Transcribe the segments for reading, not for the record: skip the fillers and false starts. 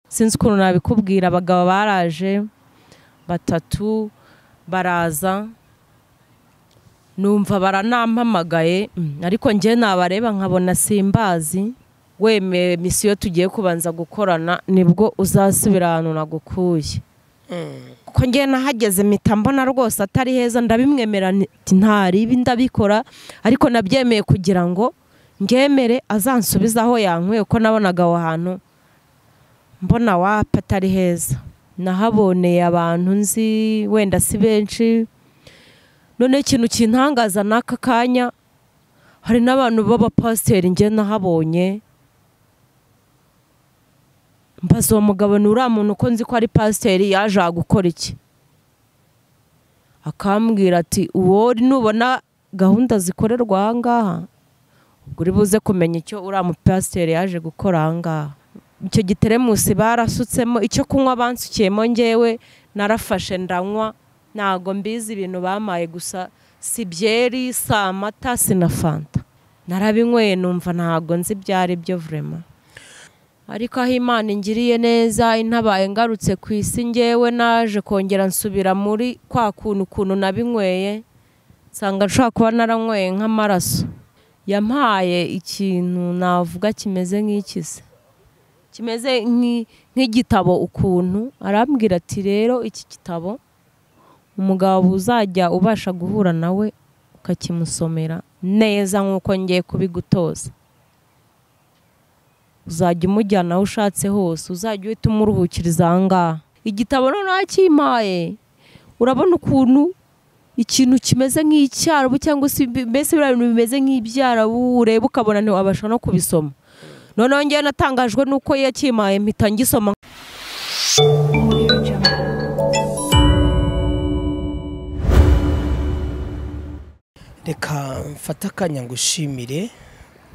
Sinzi ukuntu nabikubwira. Abagabo baraje batatu baraza, numva baranampamagaye, ariko njye nabareba nkabona simbazi. Wemeye misiyo tugiye kubanza gukorana nibwo uzasubira ahantu nagukuye. Kuko njye nahageze mpita mbona rwose atari heza, ndabimwemera nti ntaribi ndabikora, ariko nabyemeye kugira ngo ngemere azansubize aho yankuye, kuko nabonaga aho hantu mbona wapa atari heza. Nahaboneye abantu nzi wenda si benshi. None ikintu kintangaza n'aka kanya, hari n'abantu b'abapasiteri njye nahabonye. Mbaza uwo mugabo ni uriya muntu ko nzi ko ari pasiteri, yaje gukora iki? Akambwira ati uwo nubona gahunda zikorerwa aha ngaha, ubwo uri buze kumenya icyo uriya mupasiteri yaje gukora aha ngaha. Icyo giteremusi barasutsemo icyo kunywa, bansukiyemo njyewe narafashe ndanywa, ntago mbizi ibintu bamaye, gusa si byeri, si amata, si na fanta. Narabinyweye numva ntago nzi ibyo ari byo vraiment. Ariko aho Imana ingiriye neza intabaye ngarutse ku isi, njyewe naje kongera nsubira muri kwa kuntu nabinyweye, nsanga nshobora kuba naranyweye nk'amaraso. Yampaye ikintu navuga kimeze nk'ikise, kimeze nk'igitabo ukuntu. Arambwira ati rero iki gitabo umugabo uzajya ubasha guhura nawe ukakimusomera neza nk'uko ngiye kubigutoza, uzajya umujyana aho ushatse hose, uzajya uhita umuruhukiriza aha ngaha. Igitabo noneho akimpaye, urabona ukuntu ikintu kimeze nk'icyarabu cyangwa se mbese biriya bintu bimeze nk'ibyarabu, ureba ukabona ntiwabasha no kubisoma. Noneho ngewe natangajwe n'uko yakimpaye mpita ngisoma. Reka mfate akanya ngushimire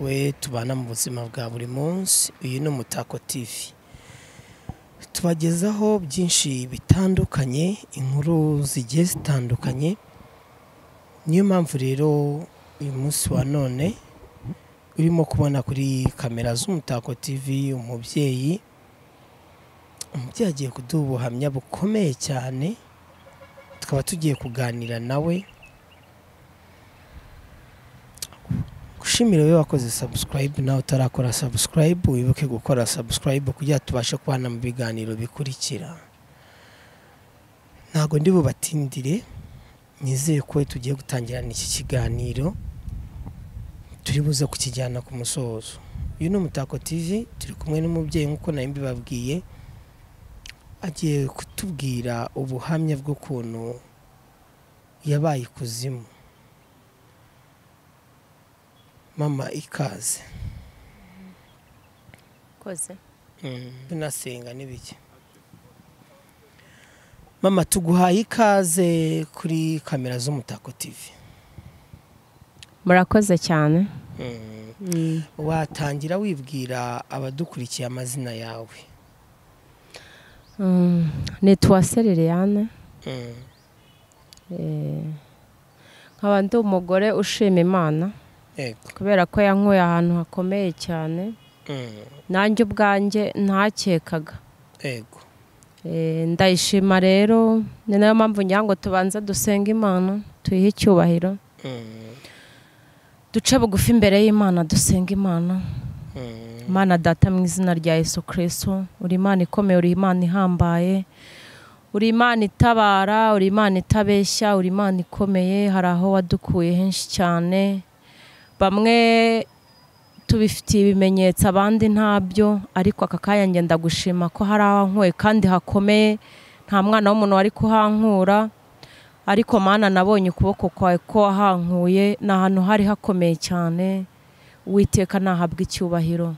we tubana mu buzima bwa buri munsi. Uyu ni Umutako TV, tubagezaho byinshi bitandukanye, inkuru zigiye zitandukanye. Niyo mpamvu rero uyu munsi wa none urimo kubona kuri kamera z'Umutako TV umubyeyi agiye kuduha ubuhamya bukomeye cyane, tukaba tugiye kuganira nawe. Gushimira we wakoze subscribe, nawe utarakora subscribe wibuke gukora subscribe kugira tubashe kubana mu biganiro bikurikira. Ntago ndi bubatindire, nizeye ko tugiye gutangirana iki kiganiro, turi buze kukijyana ku musozo. Uyu ni Umutako TV, turi kumwe n'umubyeyi nk'uko nari mbibabwiye, agiye kutubwira ubuhamya bw'ukuntu yabaye ikuzimu. Mama ikaze. Koze. Tunasenga n'ibiki. Mama tuguhaye ikaze kuri kamera z'Umutako TV. Murakoze cyane. Watangira wibwira abadukurikiye amazina yawe? Nitwa Liliane. Nkaba ndi umugore ushima Imana. Kubera ko yankuye ahantu hakomeye cyane, nanjye ubwanjye ntakekaga. Ndayishima rero, ni nayo mpamvu ngira ngo tubanze dusenga Imana, tuyihe icyubahiro, duce bugufi imbere y'Imana, dusenga Imana. Imana Data mu izina rya Yesu Kristo, uri Imana ikomeye, uri Imana ihambaye, uri Imana itabara, uri Imana itabeshya, uri Imana ikomeye. Hari aho wadukuye henshi cyane, bamwe tubifitiye ibimenyetso abandi ntabyo, ariko aka kanya ngenda gushima ko hari aho nkuye kandi hakomeye, nta mwana w'umuntu wari kuhankura, ariko Mana nabonye ukuboko kwawe ko wahankuye, ni ahantu hari hakomeye cyane. Uwiteka nahabwa icyubahiro.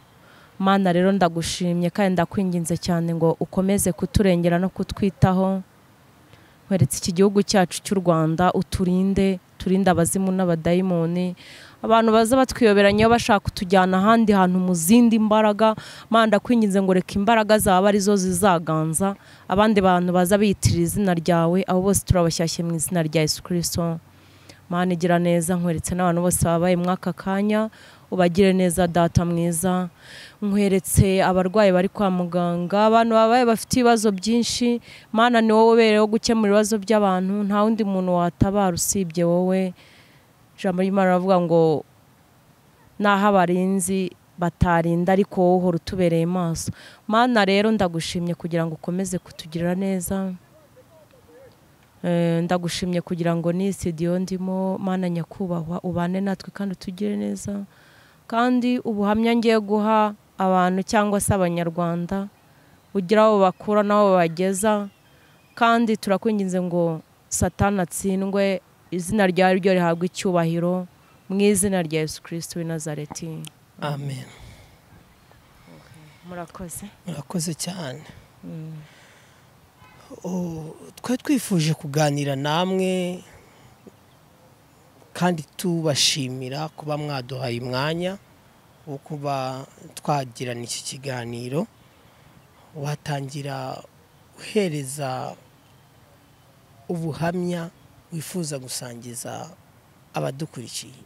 Mana rero ndagushimye kandi ndakwinginze cyane ngo ukomeze kuturengera no kutwitaho. Nkweretse iki gihugu cyacu cy'u Rwanda, uturinde, turinde abazimu n'abadayimoni, abantu baza batwiyoberanya bashaka kutujyana ahandi hantu mu zindi mbaraga. Mana ndakwinginze ngo reka imbaraga zawe arizo zizaganza, abandi bantu baza biyitirira izina ryawe, abo bose turabashyashye mu izina rya Yesu Kristo. Mana igira neza, nkweretse n'abantu bose babaye mwaka kanya, ubagire neza data mwiza. Nkweretse abarwayi bari kwa muganga, abantu babaye bafite ibibazo byinshi. Mana ni wowe ubereyeho gukemura ibibazo by'abantu, nta wundi muntu watabara usibye wowe. Ijambo ry'Imana riravuga ngo naho abarinzi batarinda ariko wowe uhora utubereye maso. Mana rero ndagushimye kugira ngo ukomeze kutugirira neza. Ndagushimye kugira ngo ni studio ndimo, Mana nyakubahwa ubane natwe kandi utugire neza. Kandi ubuhamya ngiye guha abantu cyangwa se abanyarwanda ugira aho bakura n'aho bageza, kandi turakwinginze ngo Satani atsindwe, izina ryawe ryo rihabwe icyubahiro mu izina rya Yesu Kristo w'i Nazareti. Amen. Murakoze. Murakoze cyane. Twari twifuje kuganira namwe kandi tubashimira kuba mwaduhaye umwanya wo kuba twagirana iki kiganiro. Watangira uhereza ubuhamya wifuza gusangiza abadukurikiye.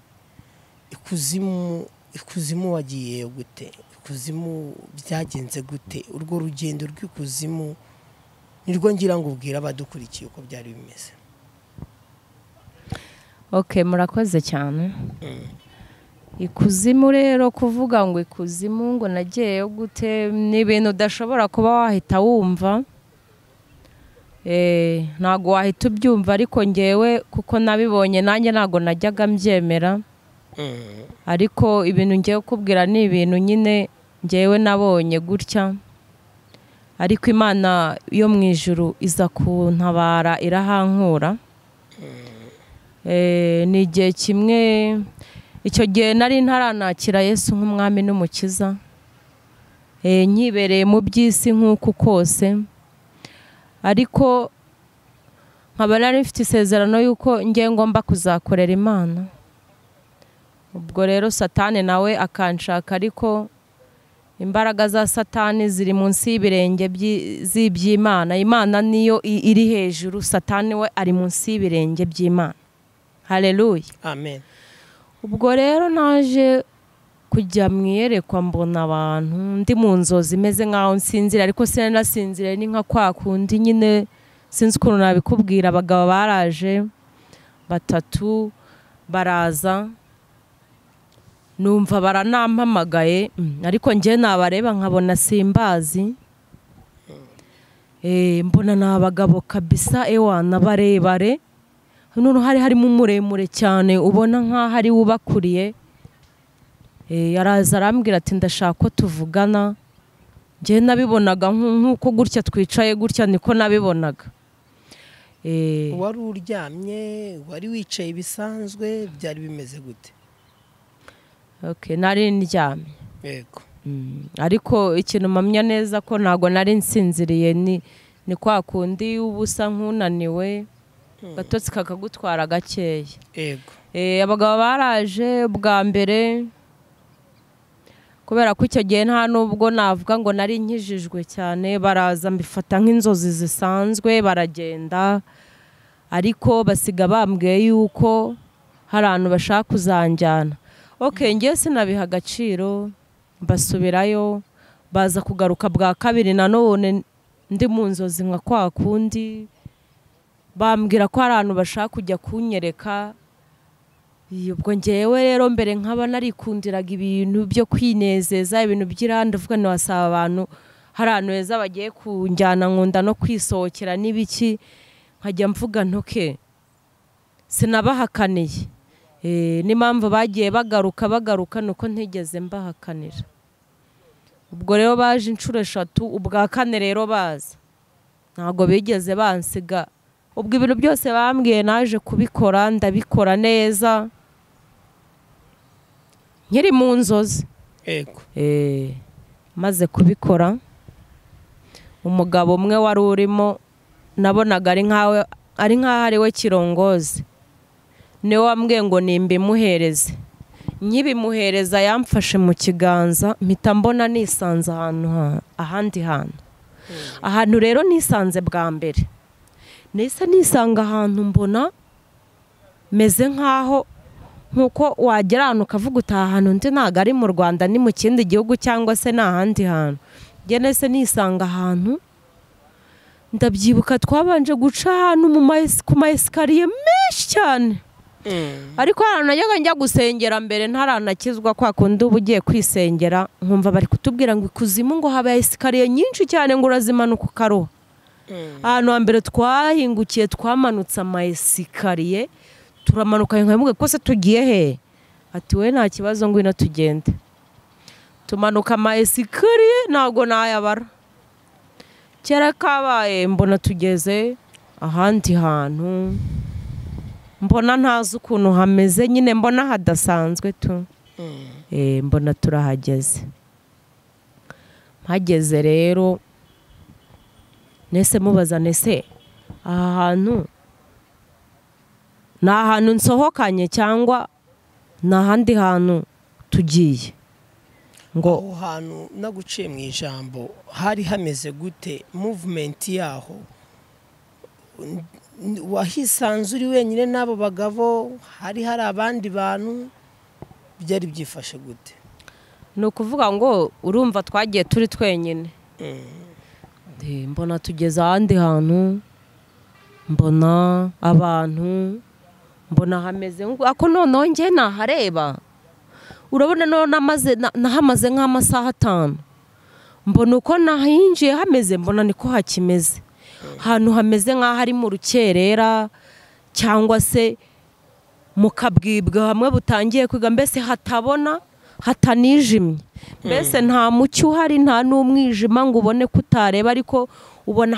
Ikuzimu wagiye gute? Ikuzimu byagenze gute? Urwo rugendo rw'ikuzimu nirwo ngira ngo ubwire abadukurikiye uko byari bimeze. Okay, murakoze cyane. Ikuzimu rero, kuvuga ngo ikuzimu ngo nagiyeyo gute, ni ibintu udashobora kuba wahita wumva. Ntago wahita ubyumva, ariko ngewe kuko nabibonye nanjye ntago najyaga mbyemera. Ariko ibintu ngiye kukubwira ni ibintu nyine ngewe nabonye gutya, ariko Imana yo mu ijuru iza kuntabara irahankura. Ni igihe kimwe, icyo gihe nari ntaranakira Yesu nk'umwami n'umukiza, nkibereye mu by'isi nk'uko kose, ariko nkaba nari mfite isezerano y'uko ngiye ngomba kuzakorera Imana. Ubwo rero Satani nawe akanshaka, ariko imbaraga za Satani ziri munsi y'ibirenge z'iby'Imana. Imana niyo iri hejuru, Satani we ari munsi y'ibirenge by'Imana. Haleluya. Amen. Ubwo rero naje kujya mwiyerekwa mbona abantu ndi mu nzozi imeze nkaho nsinzira, ariko sinanasinzira, ni nka kwa kundi nyine sinzi ukuntu nabikubwira. Abagabo baraje batatu baraza, numva baranampamagaye, ariko njye nabareba nkabona simbazi. Mbona ni abagabo kabisa, ewana barebare, none hari harimo umuremure cyane ubona nkaho ari wubakuriye. Yaraza arambwira ati ndashaka ko tuvugana. Njye nabibonaga nk'uko gutya twicaye gutya niko nabibonaga. Wari uryamye, wari wicaye bisanzwe, byari bimeze gute? Okay, nari ndyamye. Yego. Ariko ikintu mpamya neza ko ntago nari nsinziriye, ni kwa kundi ubusa nkunaniwe, gatotsi kakagutwara gakeya. Yego. Abagabo baraje bwa mbere, kubera ko icyo gihe nta nubwo navuga ngo nari nkijijwe cyane, baraza mbifata nk'inzozi zisanzwe baragenda, ariko basiga bambwiye yuko hari ahantu bashaka kuzanjyana. Okay, ngiye sinabiha agaciro, basubirayo, baza kugaruka bwa kabiri nanone ndi mu nzozi nka kwa kundi, bambwira ko hari ahantu bashaka kujya kunyereka. Ubwo ngewe rero mbere nkaba narikundiraga ibintu byo kwinezeza, ibintu by'iranda, uvuga ntiwasaba abantu hari ahantu heza bagiye kunjyana, nkunda no kwisohokera n'ibiki, nkajya mvuga ntoke sinabahakaniye. N'impamvu bagiye bagaruka nuko ntigeze mbahakanira. Ubwo rero baje inshuro 3, ubwa kane rero baza ntago bigeze bansiga. Ubwo ibintu byose bambwiye naje kubikora, ndabikora neza nkiri mu nzozi. Yego. Maze kubikora, umugabo umwe wari urimo nabonaga ari nkaho ari we kirongozi, niwe wambwiye ngo nimbimuhereze. Nkibimuhereza yamfashe mu kiganza, mpita mbona nisanze ahantu ahandi hantu. Ahantu rero nisanze bwa mbere, nahise nisanga ahantu mbona meze nkaho nkuko wagera ahantu ukavuga utaha ahantu ndi ntago ari mu Rwanda ni mu kindi gihugu cyangwa se ni ahandi hantu. Njye nahise nisanga ahantu, ndabyibuka twabanje guca ahantu ku ma esikariye menshi cyane. Ariko ahantu najyaga njya gusengera mbere ntaranakizwa, kwa kundi uba ugiye kwisengera nkumva bari kutubwira ngo ikuzimu ngo haba esikariye nyinshi cyane ngo urazimanuka ukaroha. Ahantu hambere twahingukiye twamanutse ama esikariye turamanuka, nkamubwira ko se tugiye he? Ati we nta kibazo ngwino tugende. Tumanuka ama esikariye ntabwo nayabara. Kera kabaye mbona tugeze ahandi hantu, mbona ntazi ukuntu hameze nyine, mbona hadasanzwe tu. Mbona turahageze. Mpageze rero nese mubaza nese aha hantu ni ahantu nsohokanye cyangwa ni ahandi hantu tugiye? Ngo aho hantu naguciye mu ijambo hari hameze gute? Movement yaho wahisanze uri wenyine n'abo bagabo, hari abandi bantu, byari byifashe gute? Ni ukuvuga ngo urumva twagiye turi twenyine. Mbona tugeze ahandi hantu, mbona abantu, mbona hameze ako noneho njye nahareba. Urabona none nahamaze nk'amasaha 5, mbona uko nahinjiye hameze, mbona niko hakimeze. Ahantu hameze nk'aho ari mu rukerera cyangwa se mu kabwibwa hamwe butangiye kwiga, mbese hatabona hatanijimye, mbese nta mucyo uhari nta n'umwijima ngo ubone kutareba, ariko ubona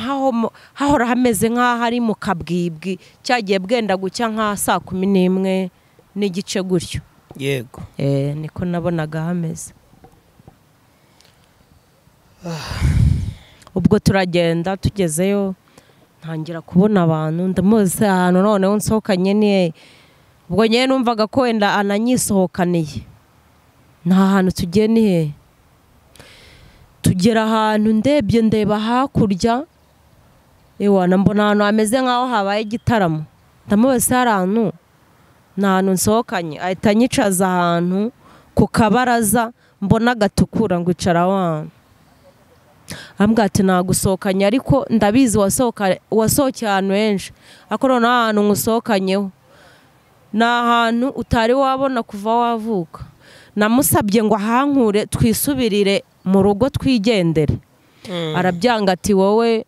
hahora hameze nk'aho ari mu kabwibwi cyagiye bwenda gucya nka saa 11:15 gutyo. Yego. Niko nabonaga hameze. Ubwo turagenda tugezeyo ntangira kubona abantu, ndamuzi ahantu noneho nsohokanye ni ubwo nyine numvaga ko wenda ananyisohokaniye. Nta hantu tugiye ni he? Tugera ahantu ndebye ndeba hakurya, ewana mbona ahantu hameze nkaho habaye igitaramo. Ndamubaza hari ahantu, nta hantu nsohokanye. Ahita anyicaza ahantu ku kabaraza mbona gatukura ngo icara aho hantu. Ambwira ati nagusohokanye ariko ndabizi wasohokeye ahantu henshi, ariko noneho ahantu nkusohokanyeho ni ahantu utari wabona kuva wavuka. Namusabye ngo ahankure twisubirire mu rugo twigendere. Arabyanga ati wowe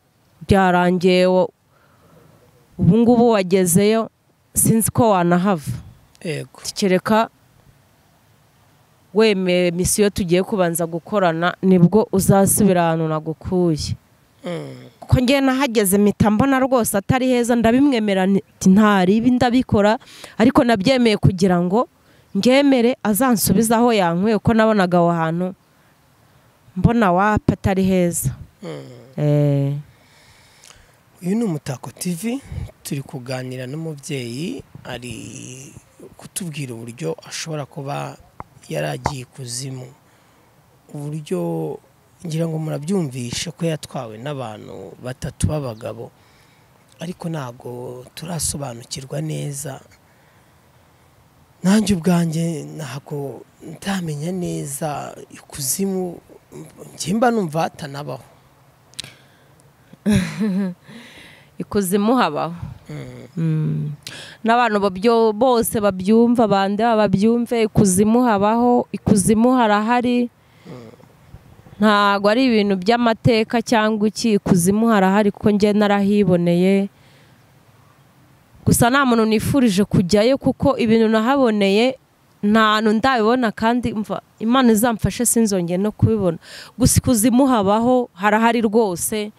byarangiye ubu ngubu wagezeyo sinzi ko wanahava. Yego. Kereka wemeye misiyo tugiye kubanza gukorana nibwo uzasubira ahantu nagukuye. Kuko ngiye nahageze mpita mbona rwose atari heza, ndabimwemera ntari ibi ndabikora, ariko nabyemeye kugira ngo ngemere azansubiza aho yankuye, kuko nabonaga aho hantu mbona wapa atari heza. Uyu ni Umutako TV, turi kuganira n'umubyeyi ari kutubwira uburyo ashobora kuba yaragiye ikuzimu, uburyo ngira ngo murabyumvishe ko yatwawe n'abantu batatu b'abagabo, ariko ntago turasobanukirwa neza. Nanjye ubwanjye ntago ndamenya neza ikuzimu, njye mba numva hatanabaho. Ikuzimu habaho. N'abantu bose babyumva, bande babyumve, ikuzimu habaho, ikuzimu harahari. Ntago ari ibintu by'amateka cyangwa iki, ikuzimu harahari kuko njye narahiboneye. Gusa nta muntu nifurije kujyayo kuko ibintu nahaboneye nta hantu ndabibona, kandi mva Imana izamfashe sinzongeye no kubibona. Gusa ikuzimu habaho, harahari rwose.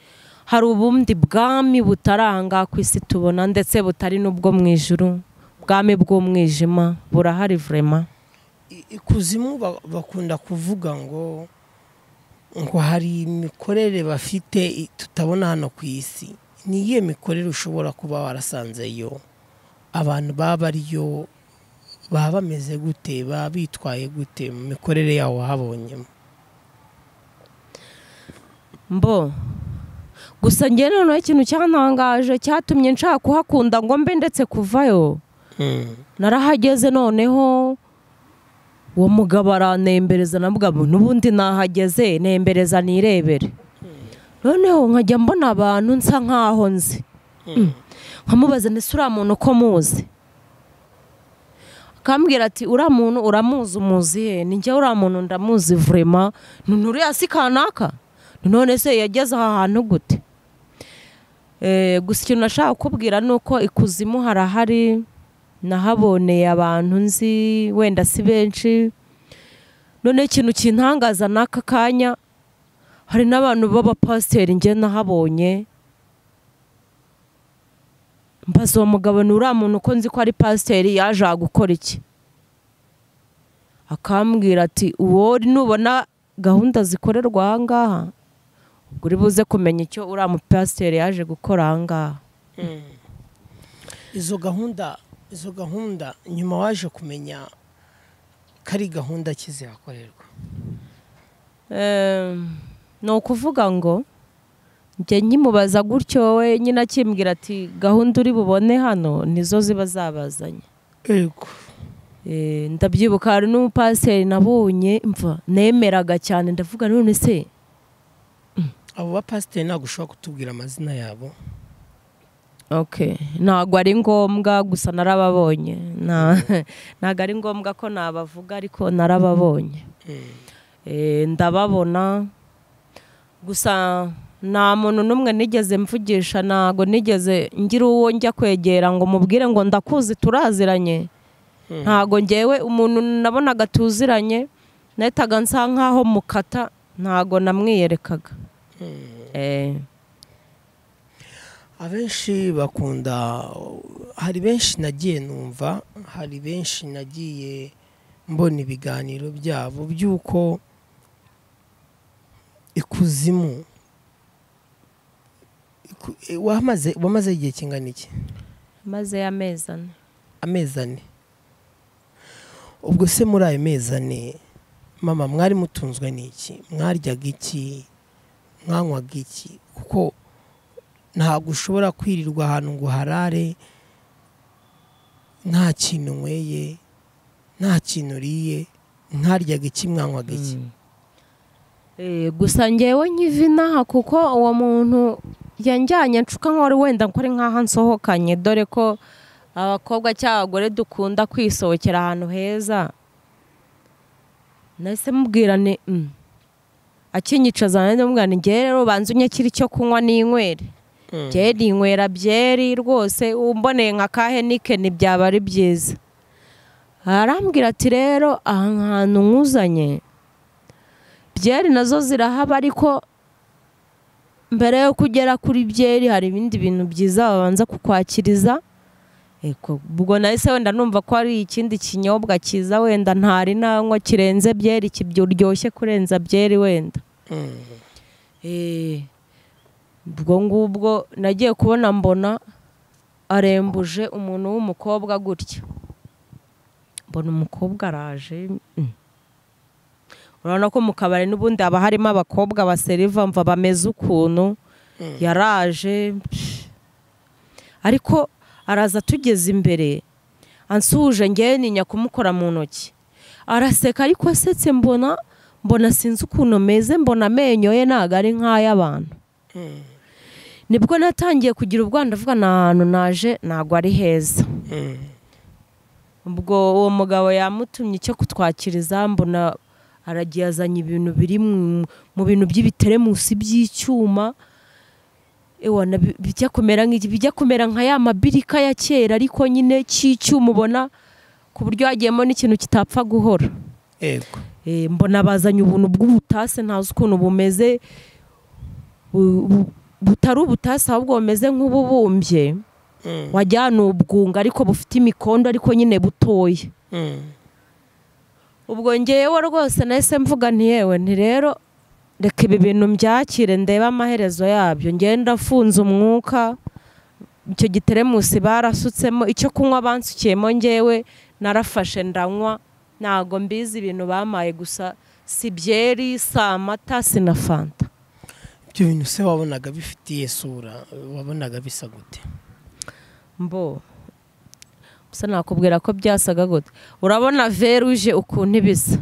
Hari ubundi bwami butaranga ku isi tubona, ndetse butari n'ubwo mu ijuru, bwami bw'umwijima burahari vraiment. Ikuzimu bakunda kuvuga ngo hari imikorere bafite tutabona hano ku isi. Ni iyihe mikorere ushobora kuba warasanzeyo? Abantu baba ariyo baba bameze gute, baba bitwaye gute mu mikorere yawo wahabonyemo? Mbo gusa njye noneho ikintu cyantangaje cyatumye nshaka kuhakunda ngo mbe ndetse kuvayo, Narahageze noneho uwo mugabo aranembereza, navuga n'ubundi nahageze nembereza nirebere. Noneho nkajya mbona abantu nsa nkaho nzi, nkamubaza nti uriya muntu ko muzi? Akambwira ati uriya muntu uramuzi, umuzi he? Ni njye uriya muntu ndamuzi vraiment, uriya si kanaka? None se yageze aha hantu gute? Gusa ikintu nashaka kukubwira ni uko ikuzimu harahari, nahaboneye abantu nzi wenda si benshi. None ikintu kintangaza n'aka kanya, hari n'abantu b'abapasiteri njye nahabonye. Mbaza uwo mugabo ni uriya muntu ko nzi ko ari pasiteri yaje gukora iki? Akambwira ati uwo nubona gahunda zikorerwa aha ngaha ubwo uri buze kumenya icyo uriya mupasiteri yaje gukora aha ngaha. Izo gahunda nyuma waje kumenya ko ari gahunda ki zihakorerwa? Ni ukuvuga ngo njye nkimubaza gutyo we nyine akimbwira ati gahunda uri bubone hano nizo ziba zabazanye. Yego. Ndabyibuka hari n'umupasiteri nabonye mva nemeraga cyane, ndavuga none se abo bapasiteri ntabwo ushobora kutubwira amazina yabo? Okay, ntabwo ari ngombwa, gusa narababonye. Ntabwo ari ngombwa ko nabavuga ariko narababonye. Ndababona gusa nta muntu n'umwe nigeze mvugisha, ntabwo nigeze ngira uwo njya kwegera ngo mubwire ngo ndakuzi turaziranye. Ntabwo ngewe umuntu nabonaga tuziranye nahitaga nsa nkaho mukata, ntabwo namwiyerekaga. Abenshi bakunda, hari benshi nagiye numva, hari benshi nagiye mbona ibiganiro byabo by'uko ikuzimu wamaze igihe kingana iki? Maze amezi ane. Amezi ane. Ubwo se muri ayo mezi ane mama mwari mutunzwe n'iki? Mwaryaga iki? Mwanywaga iki? Kuko ntabwo ushobora kwirirwa ahantu ngo harare nta kintu unyweye, nta kintu uriye. Mwaryaga iki? Mwanywaga iki? Gusa ngewe nkiva inaha kuko uwo muntu yanjyanye nshuka nk'uwari wenda ko ari nk'aho nsohokanye, dore ko abakobwa cyangwa abagore dukunda kwisohokera ahantu heza. Nahise mubwira ni akinyicaza ndamubwira nti ngewe rero banza unyakire icyo kunywa n'inywere. Ngewe ninywera byeri rwose, umboneye nka ka Heineken byaba ari byiza. Arambwira ati rero aha hantu nkuzanye byeri nazo zirahaba, ariko mbere yo kugera kuri byeri hari ibindi bintu byiza babanza kukwakiriza. Ubwo nahise wenda numva ko ari ikindi kinyobwa cyiza wenda ntari nanywa kirenze byeri, kiryoshye kurenza byeri wenda. Ubwo ngubwo nagiye kubona mbona arembuje umuntu w'umukobwa gutya, mbona umukobwa araje. Urabona ko mu kabari n'ubundi haba harimo abakobwa baseriva mva bameze ukuntu. Yaraje ariko araza tugeze imbere ansuhuje, ngewe ninya kumukora mu ntoki, araseka ariko asetse mbona sinzi ukuntu meze, mbona amenyo ye ntago ari nk'ay'abantu. Nibwo natangiye kugira ubwoba, ndavuga nta hantu naje ntago ari heza. Ubwo uwo mugabo yamutumye icyo kutwakiriza, mbona aragiye azanye ibintu biri mu bintu by'ibiteremusi by'icyuma, ewana bijya kumera nk'iki, bijya kumera nka ya mabirika ya kera ariko nyine cy'icyuma, ubona ku buryo hagiyemo n'ikintu kitapfa guhora. Yego. Mbona bazanye ubuntu bw'ubutase ntazi ukuntu bumeze, butari ubutase ahubwo bumeze nk'ububumbye, wajyana ubwunga ariko bufite imikondo ariko nyine butoya. Ubwo ngewe rwose nahise mvuga nti yewe nti rero reka ibi bintu mbyakire ndebe amaherezo yabyo. Ngewe ndafunze umwuka, icyo giteremusi barasutsemo icyo kunywa bansukiyemo, ngewe narafashe ndanywa, ntago mbizi ibintu bamaye, gusa si byeri, si amata, si na fanta. Ibyo bintu se wabonaga bifitiye sura, wabonaga bisa gute? Mbo Gusa nakubwira ko byasaga gute. Urabona veruje ukuntu ibisa.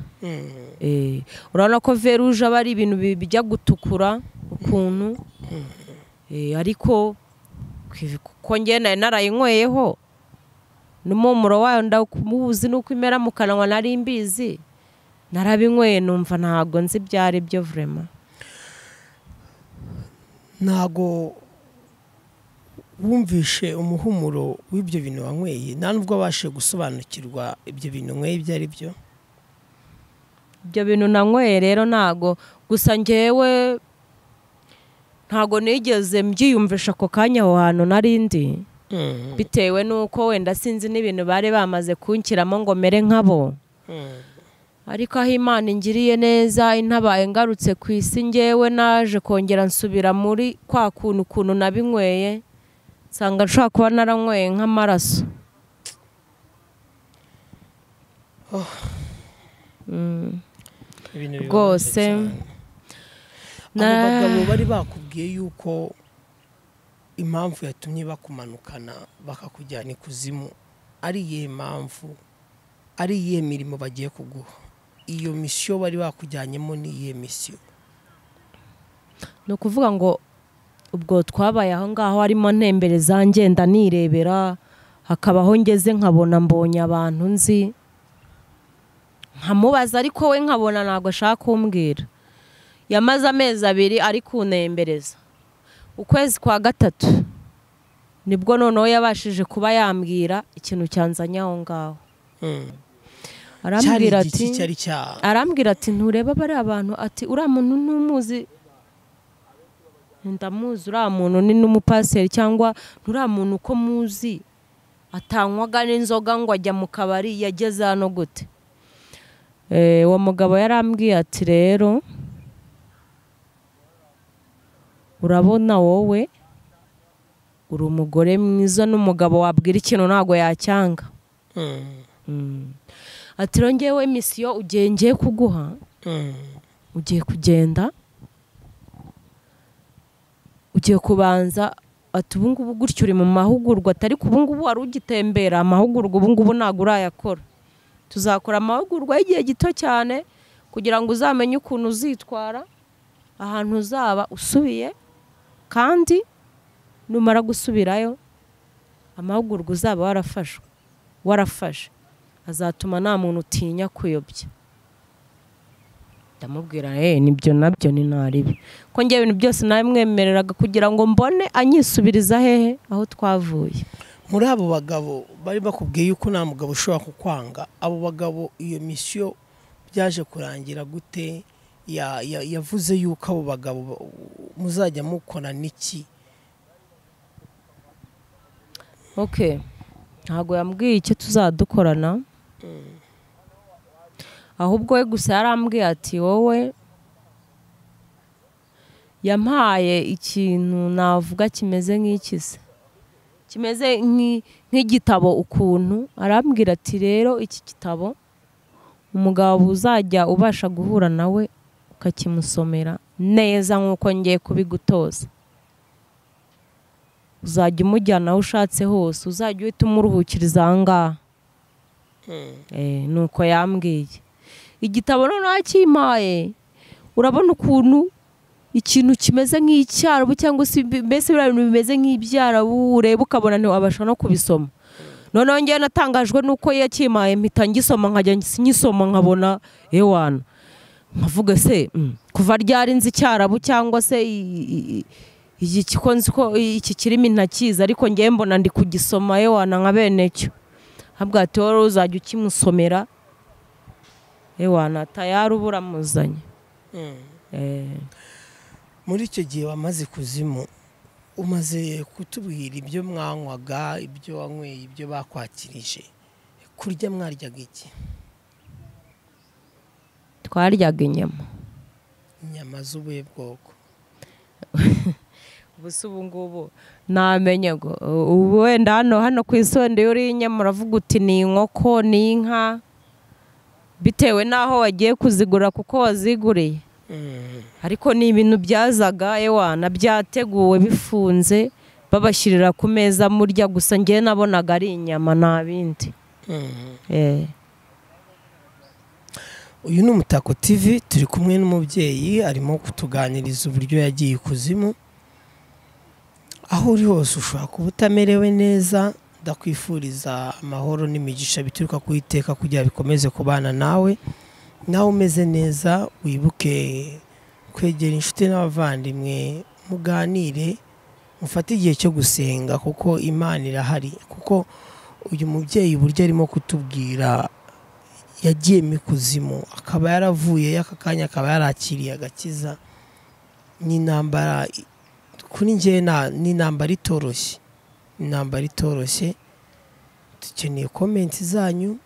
Urabona ko veruje aba ari ibintu bijya gutukura ukuntu. Ariko kuko njye nari narayinyweyeho n'umumuro wayo ndawumuzi nuko imera mu kanwa nari mbizi, narabinyweye numva ntago nzi byari byo vraiment. Ntago wumvishe umuhumuro w'ibyo bintu wanyweye, nta nubwo wabashe gusobanukirwa ibyo bintu wanyweye ibyo ari byo? Ibyo bintu nanyweye rero ntago, gusa njyewe ntago nigeze mbyiyumvisha ako kanya aho hantu nari ndi, bitewe nuko wenda sinzi n'ibintu bari bamaze kunkiramo ngo mere nkabo. Ariko aho Imana ingiriye neza intabaye ngarutse ku isi, njyewe naje kongera nsubira muri kwa kuntu nabinyweye, nsanga nshobora kuba naranyweye nk'amaraso. Rwose abo bagabo bari bakubwiye yuko impamvu yatumye bakumanukana bakakujyana ikuzimu ari iyihe mpamvu, ari iyihe mirimo bagiye kuguha? Iyo misiyo bari bakujyanyemo ni iyihe misiyo? Ni ukuvuga ngo ubwo twabaye aho ngaho harimo ntembereza ngenda nirebera, hakabaho ngeze nkabona mbonye abantu nzi, nkamubaza ariko we nkabona ntabwo ashaka kumbwira. Yamaze amezi 2 ari kuntembereza. Ukwezi kwa 3 nibwo noneho yabashije kuba yambwira ikintu cyanzanye aho ngaho. Arambwira ati ntureba bari abantu, ati uriya muntu ntumuzi? Ndamuzi uriya muntu ni n'umupaseri, cyangwa nturiya muntu uko muzi atanywaga n'inzoga ngo ajya mu kabari, yageze hano gute? Uwo mugabo yarambwiye ati rero urabona wowe uri umugore mwiza n'umugabo wabwira ikintu ntago yacyanga. Ati rero njyewe misiyo ugiye ngiye kuguha, ugiye kugenda, ugiye kubanza, ati ubu ngubu gutyo uri mu mahugurwa, atari ubu ngubu wari ugitembera amahugurwa, ubu ngubu ntago urayakora. Tuzakora amahugurwa y'igihe gito cyane kugira ngo uzamenye ukuntu uzitwara ahantu uzaba usubiye, kandi numara gusubirayo amahugurwa uzaba warafashe azatuma nta muntu utinya kuyobya. Ndamubwira nibyo nabyo ni naribi, ko njye ibintu byose namwemereraga kugira ngo mbone anyisubiriza hehe aho twavuye. Muri abo bagabo bari bakubwiye yuko nta mugabo ushobora kukwanga, abo bagabo iyo misiyo byaje kurangira gute? Yavuze yuko abo bagabo muzajya mukora niki? Okay, ntago yambwiye icyo tuzadukorana, ahubwo we gusa yarambwiye ati wowe, yampaye ikintu navuga kimeze nk'ikise, kimeze nk'igitabo ukuntu. Arambwira ati rero iki gitabo umugabo uzajya ubasha guhura nawe ukakimusomera neza nk'uko ngiye kubigutoza, uzajya umujyana aho ushatse hose, uzajya uhita umuruhukiriza aha ngaha. Nuko yambwiye. Igitabo noneho akimpaye, urabona ukuntu ikintu kimeze nk'icyarabu cyangwa se mbese biriya bintu bimeze nk'ibyarabu, ureba ukabona ntiwabasha no kubisoma. Noneho njyewe natangajwe nuko yakimpaye mpita ngisoma, nkajya nyisoma nkabona ewana, nkavuga se kuva ryari nzi icyarabu cyangwa se iki ko nzi ko iki kirimi ntakizi, ariko njyewe mbona ndi kugisoma ewana nka bene cyo. Habwa ati wowe uzajya ukimusomera ewana tayari uburamuzanye. Muri icyo gihe wamaze kuzimu, umaze kutubwira ibyo mwanywaga, ibyo wanyweye, ibyo bakwakirije, kurya mwaryaga iki? Twaryaga inyama. Inyama z'ubuhe bwoko? Ubu ubu ngubu namenye ngo ubu wenda hano ku isi wenda iyo uriye inyama uravuga uti ni inkoko, ni inka, bitewe n'aho wagiye kuzigura kuko waziguriye. Ariko ni ibintu byazaga ewana byateguwe bifunze, Babashyirira ku meza murya gusa, njye nabonaga ari inyama nta bindi. Uyu ni Umutako TV, turi kumwe n'umubyeyi arimo kutuganiriza uburyo yagiye ikuzimu. Aho uri hose ushobora kuba utamerewe neza, ndakwifuriza amahoro n'imigisha bituruka ku Uwiteka kugira bikomeze kubana nawe. Nawe umeze neza wibuke kwegera inshuti n'abavandimwe, muganire, mufate igihe cyo gusenga kuko Imana irahari. Kuko uyu mubyeyi uburyo arimo kutubwira yagiye mu ikuzimu akaba yaravuye aka kanya akaba yarakiriye agakiza, ni intambara kuri njye, ni intambara itoroshye, intambara itoroshye. Dukeneye comments zanyu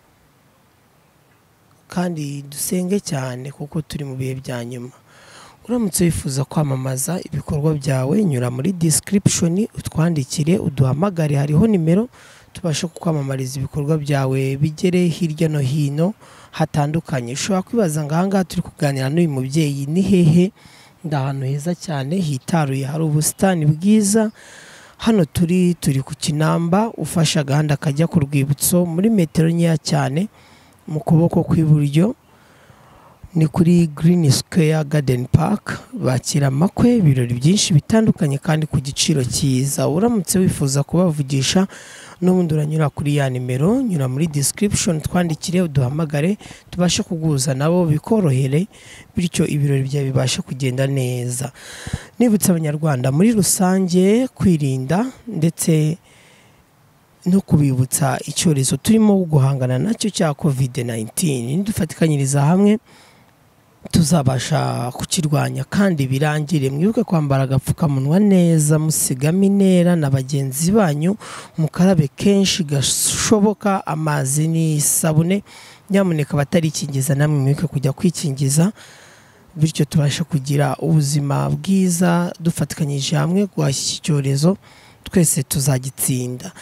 kandi dusenge cyane kuko turi mu bihe bya nyuma. Uramutse wifuza kwamamaza ibikorwa byawe, nyura muri description utwandikire, uduhamagare, hariho nimero tubashe kukwamamariza ibikorwa byawe bigere hirya no hino hatandukanye. Ushobora kwibaza ngo ahangaha turi kuganira n'uyu mubyeyi ni hehe? Ndi ahantu heza cyane hitaruye, hari ubusitani bwiza. Hano turi ku Kinamba, ufashe agahanda kajya ku rwibutso muri metero nkeya cyane mu kuboko kw'iburyo ni kuri Green Square Garden Park. Bakira amakwe, ibirori byinshi bitandukanye kandi ku giciro cyiza. Uramutse wifuza kubavugisha n'ubundi uranyura kuri ya nimero, nyura muri description twandikire, uduhamagare tubashe kuguza nabo bikorohere, bityo ibirori byawe bibashe kugenda neza. Nibutsa Abanyarwanda muri rusange kwirinda ndetse no kubibutsa icyorezo turimo guhangana nacyo cya COVID-19. Nidufatikanyiriza hamwe tuzabasha kukirwanya kandi birangire. Mwibuke kwambara agapfukamunwa neza, musigamo intera na bagenzi banyu, mukarabe kenshi gashoboka amazi n'isabune. Nyamuneka abatarikingiza namwe mwibuke kujya kwikingiza, bityo tubashe kugira ubuzima bwiza dufatikanyije hamwe guhashya iki cyorezo, twese tuzagitsinda.